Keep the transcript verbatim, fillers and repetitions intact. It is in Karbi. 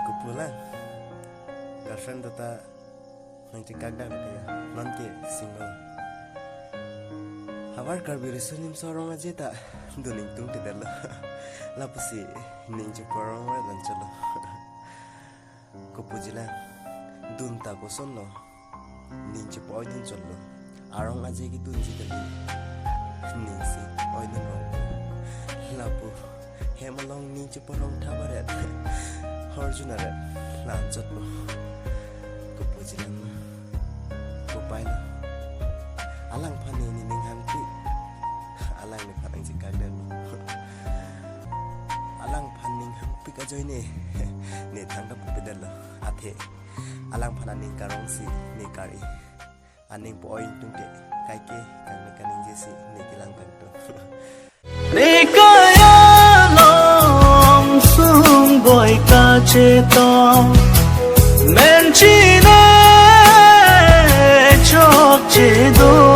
Kopulang. Girlfriend do ta nangchekak dak lake ya. Non ke single. Havar Karbi Riso Nimso Arong Aje ta dun ingtungtedetlo. Lapusi ning cheparong ra dan cholo. Kopujilang. Dun ta kosonlo. Ning chepa-oidun cholo. Arong aje kedunji kali. Ning si oidun rong. Lapu hem along ning cheparong thabaret. Horjun aret. Lan chotlo. Kopujilang. Kopailo. Alangphan ne ning hangpik. Alang nephan nangchekak detlo. Alangphan ning hangpik ajoine. Ne thangta pupedetlo. Athe. Alangphan aning karong si ne kari. Aning po-oi ingtungte. Kaike kangni kaningje si ne kelang kangtung. Rikaya long sung boi kacheto. Menchine chokche do.